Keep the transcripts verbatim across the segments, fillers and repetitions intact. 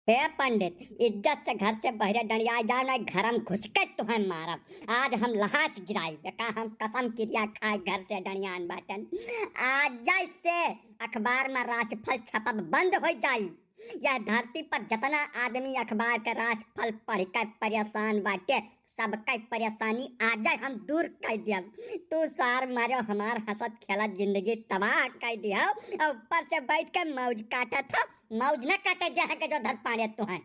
ए पंडित, इज्जत से घर से बहरे डंडिया जाओ, नहीं घर में घुस के तुहें मारब। आज हम लहास गिराई, एका हम कसम किरिया खाए घर से डंडियान बाटन। आज से अखबार में राशिफल छपब बंद हो जाई। यह धरती पर जितना आदमी अखबार के राशिफल पढ़ के परेशान बाटे, सबके परेशानी आजे हम दूर कर दियब। तू सार मारो हमार हंसत खेलत जिंदगी तबाह कर दियो, और ऊपर से बैठ के मौज काटत हो। मौज न काटे दे है गजोधर पांड़े तुहें।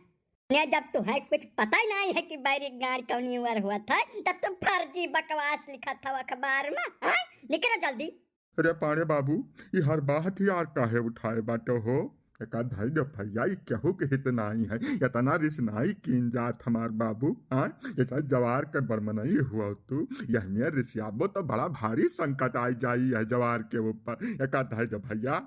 ने जब तुहें कुछ पता ही नहीं है कि बैरी गाड़ कौनी उम्र हुआ था, तब तू फर्जी बकवास लिखत हो अखबार में, हैं? निकलो जल्दी। अरे पांड़े बाबू, ई हर बात ही यार काहे उठाए बाटो हो? एका धई दे भैया, ई केहू के हित नाई है। इतना रिस नाई कीन जात हमार बाबू, हाँ? ये चाहे जवार के बरमनई हुआ तू, यह में रिसियाबो तो बड़ा भारी संकट आई जाई है जवार के ऊपर। एका धई दे भैया।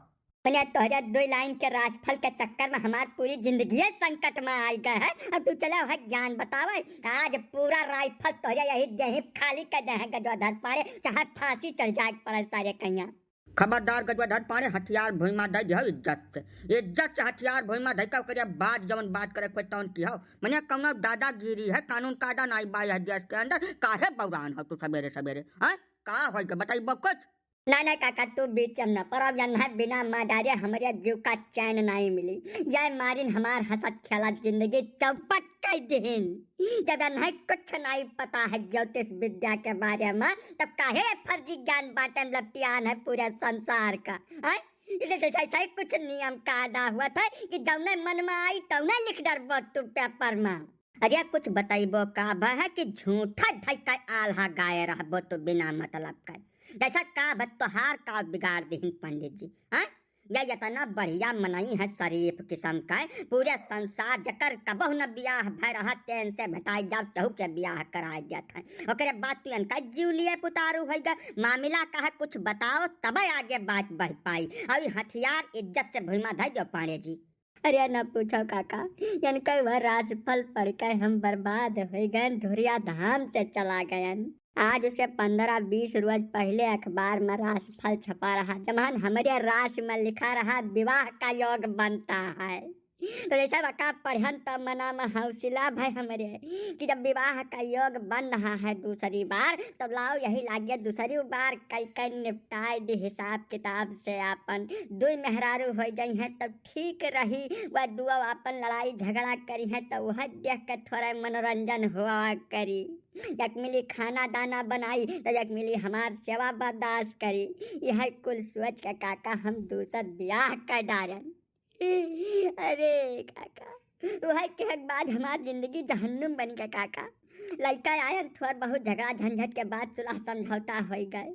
मने तोहरे दो लाइन के राशिफल के चक्कर में हमार पूरी जिंदगी संकट में आई गए है। अब तू चले है ज्ञान बतावे, आज पूरा राइफल तोहरे यही देही खाली कर दे है गजोधर पांड़े, चाहे फांसी चढ़ जाए पड़े सारे कहिया। खबरदार गजोधर पांड़े, हथियार भुइमा धइ दिहो इज्जत से। इज्जत से हथियार भुइमा धइ के ओकरे बाद जवन बात करे के तवन किहो। मने कौनो दादागिरी है, कानून कायदा नाई बा यह देश के अंदर, काहे बौरान हो तू सबेरे सबेरे? हाँ, का होई के बताइबो कुछ? ना ना काका, तू बीच में न पड़ो, यन्हे बिना मार डारे हमरे जीव का चैन नाई मिली। यह मारिन हमार हंसत खेलत जिंदगी चौपट कर दिहिन। जब इन्हें कुछ नहीं पता है ज्योतिष विद्या के बारे में, तब काहे फर्जी ज्ञान बांटे में लपटियान है पूरे संसार का, हैं? इसे जैसे ऐसा ही कुछ नियम कायदा हुआ था कि जौने मन में आई तौने लिख डरबो तू पेपर में। अरे कुछ बताइबो का बा है कि झूठा धई का आल्हा गाए रहबो तू बिना मतलब का। जैसा का बा तोहार का बिगाड़ दिहिन पंडित जी, हैं? या इतना बढ़िया मनई है शरीफ किस्म का, पूरे संसार जकर कबहु न बियाह भय रहा, तेन से भेटाई जाओ, केहू के बियाह कराए देत है। ओकरे बाद तू इनका जीव लिए पुतारू होइगा, मामला का है कुछ बताओ, तब आगे बात बढ़ पाई। और ई हथियार इज्जत से भुइमा धइ दो पांड़े जी। अरे न पूछो काका, इनके वह राशिफल पढ़ के हम बर्बाद हो गए, धुरिया धाम से चला गए। आज उसे पन्द्रह बीस रोज पहले अखबार में राशिफल छपा रहा, जमहन हमरे राशि में लिखा रहा विवाह का योग बनता है। तो जैसे वका पढ़न तो मना में हौसला भय हमरे कि जब विवाह का योग बन रहा है दूसरी बार, तब लाओ यही लागे दूसरी बार कई कई निपटाए दे हिसाब किताब से आपन। दुई मेहरारू हो जाई हैं तब ठीक रही, वह दुआ आपन लड़ाई झगड़ा करी हैं तो वह देख के थोड़ा मनोरंजन हुआ करी। एक मिली खाना दाना बनाई तो एक मिली हमार सेवा बर्दाश्त करी। यह कुल सोच के काका हम दूसर बियाह कर डारन। अरे काका, वह के बाद हमार जिंदगी जहन्नुम बन गए काका। लड़का आयन थोड़ बहुत झगड़ा झंझट के बाद सुलह समझौता हो गए।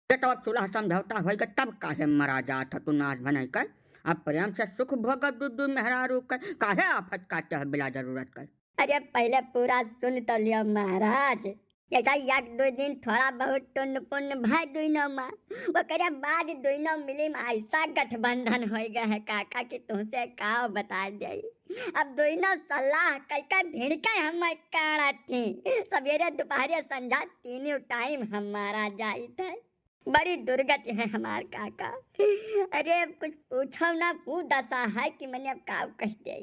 ये तो अब सुलह समझौता हो गए तब काहे मरा जात है तू नाच बनाई कर? अब प्रेम से सुख भोग दू दू मेहरारू कर, काहे आफत काटे हो बिला जरूरत कर? अरे पहले पूरा सुन तो लियो महाराज। जैसा एक दो दिन थोड़ा बहुत टुन्न पुन्न भय दुइनो मा, ओकरे बाद दुइनो मिली में ऐसा गठबंधन हो गए है काका कि तुमसे का बता जाई। अब दुइनो सलाह कई का भिड़के हम काढ़त थी। सवेरे दोपहरे संझा तीनों टाइम हम मारा जाइत है। बड़ी दुर्गति है हमार काका। अरे अब कुछ पूछो ना, वो दशा है कि मैंने अब का कह दे।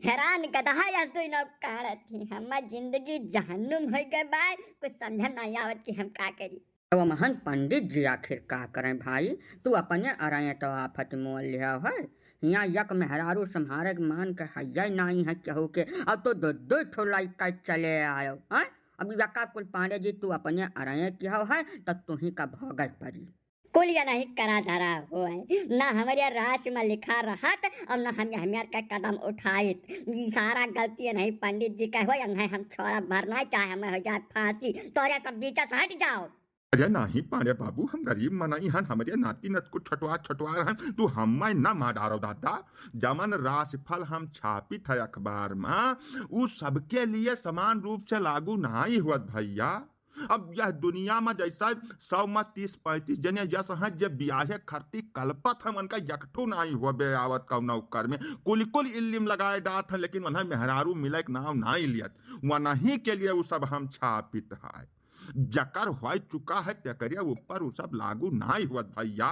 हैरान गदहा यस दुइनो काढ़त ही, हमार जिंदगी जहन्नुम हो गए बा, कुछ समझ नहीं आवत कि हम का करी। तो महन पंडित जी आखिर का करें भाई, तू अपने अराए तो आफत मोल लिया है। हियाँ यक मेहरारू संहारे के मान के हैया नाई है केहू के, अब तो दो दो ठो लइका चले आयो, हैं? अब यका कुल पांडे जी तू अपने अराए किया है, तो तू ही का भोगत पड़ी। कुल या नहीं करा धरा होए, ना हमरे राशि में लिखा रहत और ना हम हमियर के कदम उठाइत। ई सारा गलती नहीं पंडित जी के होए, नहीं हम छोड़ा भरना चाहे हमें हो जाए फांसी, तोरे सब बीच से हट जाओ। अरे नहीं पांडे बाबू, हम गरीब मनई हन, हमरे नाती नत को छोटवा छोटवा रहन, तू हमें न मार डारो दादा। जमन राशिफल हम छापित है अखबार में, उ सबके लिए समान रूप से लागू नहीं हुआ भैया। अब यह दुनिया में जैसा सौ में तीस पैंतीस जने जस हैं जे बियाहे खरती कलपत हैं, उनका यकठू नहीं हुआ बे आवत कौनो कर में, कुल कुल इल्लिम लगाए डात हैं, लेकिन उन्हें मेहरारू मिले के नाम नहीं लियत। वनही के लिए उ सब हम छापित है। जकर हो चुका है तेकरे ऊपर उ सब लागू नहीं हुआ भैया।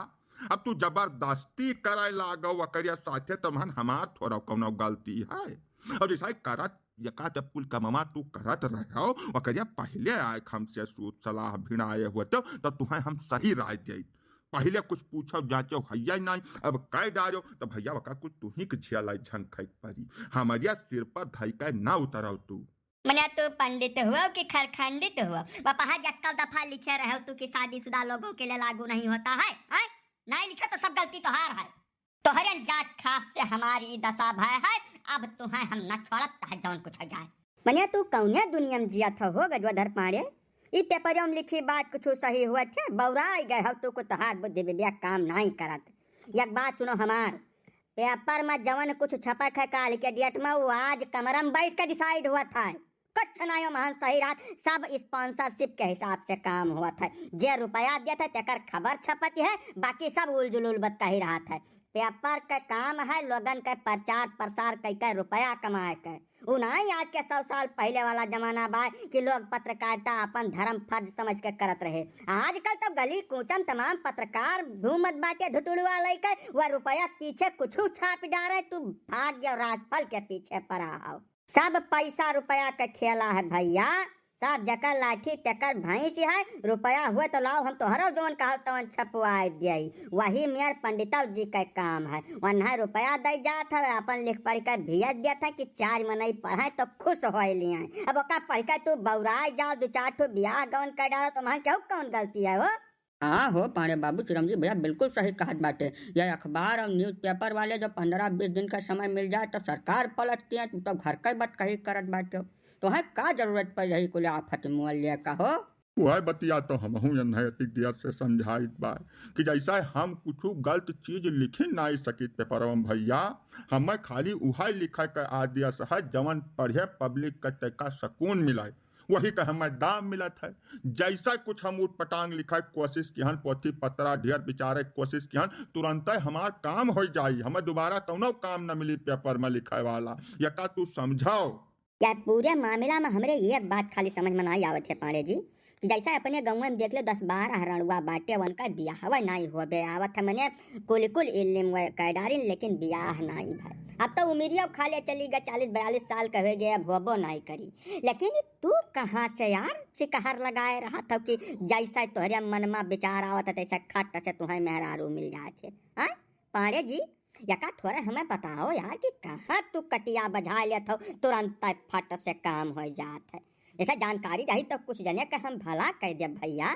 अब तू जबरदस्ती करे लागो ओकरे साथे, तो महन हमार थोड़ा कौनो गलती है। और जैसा ही करत यका जब कुल कमवा तू करत रहो, ओकरिया पहिले आए हमसे सूत सलाह भिड़ाए होते, तब तुहें हम सही राय देइत। पहिले कुछ पूछो जांचो हैया ही नहीं, अब कह डारो तो भैया वका कुछ तुही के झेला झंखै के परी। हमरिया सिर पर धई के ना उतरो तू। मने तू पंडित हुआ कि खरखंडित हुआ? वह पहा यक्का दफा लिखे रहो तू कि शादीशुदा लोगों के लिए लागू नहीं होता है, हैं? नहीं लिखे तो सब गलती तोहार है। तोहरे जात खास से हमारी दशा भय है, अब तुहें हम न छोड़त है जौन कुछ हो जाए। मने तू कौने दुनिया में जियत हो, हो गजोधर पांड़े? ई पेपरिया में लिखी बात कुछ सही हुआ थे? बौराई गए हो तू को, तोहार बुद्धि विवेक काम नहीं करत। एक बात सुनो हमार, पेपर में जवन कुछ छपक है काल के डेट में, वो आज कमरा में बैठ के डिसाइड हुआ था। कुछ नायो महान सही रहत, सब स्पॉन्सरशिप के हिसाब से काम होत है। जे रुपया देत है तेकर खबर छपत है, बाकी सब उलझुल उलबत कही रहत है। पेपर के काम है लोगन के प्रचार प्रसार कई के रुपया कमाए के। उ नाई आज के सौ साल पहले वाला जमाना बा कि लोग पत्रकारिता अपन धर्म फर्ज समझ के करत रहे। आजकल तो गली कूचम तमाम पत्रकार घूमत बाटे धुटुड़ुआ लइके, वह रुपया पीछे कुछ छाप डारे, तू भाग्य और राजफल के पीछे पड़ा हो। सब पैसा रुपया के खेला है भैया, सब जकर लाठी तेकर भैंस है। रुपया हुए तो लाओ, हम तोहरो जौन कहो तवन छपवाए दियाई। वही मेर पंडितव जी के काम है, वन्हा रुपया दे जात है, अपन लिख पढ़ के भेज देत है कि चार मनई पढ़े तो खुश हो लिए। अब ओका पढ़ के तू बौराए जाओ, दो चार ठो बियाह गवन कर डालो, तो वहाँ केहू कौन गलती है हो? हाँ हो पांड़े बाबू, चिरंजीव भैया बिल्कुल सही कहत बाटे। ये अखबार और न्यूज़पेपर वाले जो पन्द्रह बीस दिन का समय मिल जाए तो सरकार पलटती है, तू तो घर का बतकही करत बाटे। तोहें का जरूरत पड़ रही कुल आफत मुअल ले का हो? वह बतिया तो हमहू यन्हे अति देर से समझाइत बा कि जैसा हम कुछ गलत चीज लिखी नाई सकित पेपरवा में भैया, हमें खाली उहे लिखे के आदेश है जवन पढ़े पब्लिक के तैका सकून मिलाए। वही का हमें दाम मिलत है। जैसा कुछ हम उटपटांग लिखा कोशिश किहन, पोथी पत्रा ढेर विचारे कोशिश किहन, तुरंत हमार काम हो जाई। हमें दोबारा कौनो काम न मिली पेपर में लिखे वाला। यका तू समझाओ। या पूरे मामला में हमरे एक बात खाली समझ में नहीं आवत है पांड़े जी, कि जैसा अपने गाँव में देख लो, दस बारह रणुआ बाटे, उनका बियाहवा नहीं होबे आवत है। मने कुल कुल इल्म वे कै डारिन, लेकिन बियाह नहीं भय। अब तो उमिरिया खाले चली गए, चालीस बयालीस साल के हो गए, अब होबो नहीं करी। लेकिन ई तू कहाँ से यार चिकहर लगाए रहत हो कि जैसा तोहरे मन में विचार आवत है, तैसा खट से तुहें मेहरारू मिल जात है? हाँ? पांड़े जी, यका थोड़े हमें बताओ यार कि कहाँ तू कटिया बजा लेत हो, तुरंत फट से काम हो जात है। जैसा जानकारी रही तो कुछ जने के हम भला कह दे भैया।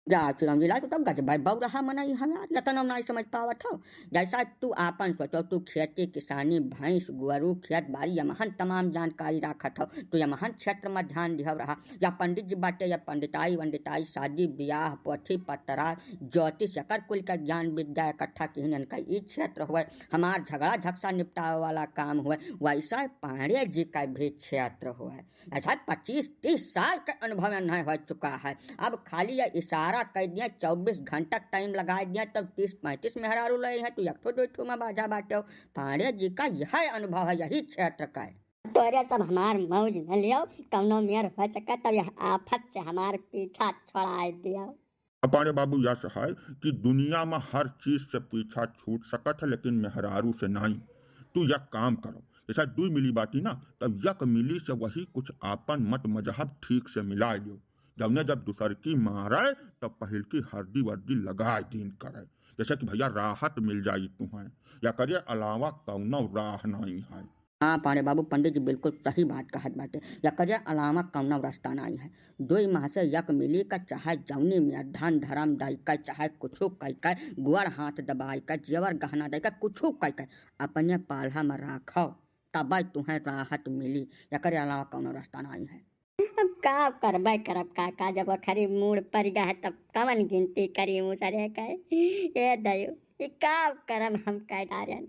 जा चिरंजीलाल, तू तो गजबै बौरहा मनई है यार, यतना नाई समझ पावत हो। जैसा तू आपन सोचो, तू खेती किसानी, भैंस गोरू, खेत बाड़ी, यमहन तमाम जानकारी राखत हो, तू यमहन क्षेत्र में ध्यान दिहव रहा। या पंडित जी बाटे, या पंडिताई वंडिताई, शादी बियाह, पोथी पत्रा, ज्योतिष, एकर कुल का ज्ञान विद्या इकट्ठा किहिन, इनका ई क्षेत्र हुए, हमार झगड़ा झगसा निपटावे वाला काम हुए, वैसा पांड़े जी का भी क्षेत्र हुए। अच्छा, पच्चीस तीस साल के अनुभव इन्हें हो चुका है। अब खाली ये इशारा कर दिए, चउबीस घंटा टाइम लगा दिए, तब तीस पैंतीस मेहरारू ले हैं, तू एक ठो दो ठो में बाझा बाटे हो। पांड़े जी का यह अनुभव है, यही क्षेत्र का है। तोरे सब हमार मौज न लियो, कौनो मेर हो सके तो यह आफत से हमार पीछा छोड़ाए दियो। अब पांड़े बाबू, यस है कि दुनिया में हर चीज से पीछा छूट सकत है, लेकिन मेहरारू से नहीं। तू यक काम करो, जैसा दुई मिली बाटी ना, तब यक मिली से वही कुछ आपन मत मजहब ठीक से मिला लियो। जौने जब दूसर की मारे, तब पहिल की हरदी वर्दी लगाए दीन करे, जैसे कि भैया राहत मिल जाई तुहें। या करिए अलावा कौनो राह नहीं है। हाँ पांड़े बाबू, पंडित जी बिल्कुल सही बात कहत बाटे। एकरे अलावा कौनो रास्ता नाई है। दुई माह से यक मिली का चाहे जौनी में धन धर्म दई का, चाहे कुछु कई का, गोड़ हाथ दबाई का, जेवर गहना दई का, कुछु कई का, अपने पाल्हा में राखो, तबै तुहें राहत मिली। एकरे अलावा कौनो रास्ता नाई है। अब का करबै करब काका, जब ओखरी मूड़ पड़ गए तब कवन गिनती करी मुसरे के। ए दयो, ई का करम हम कह डारेन।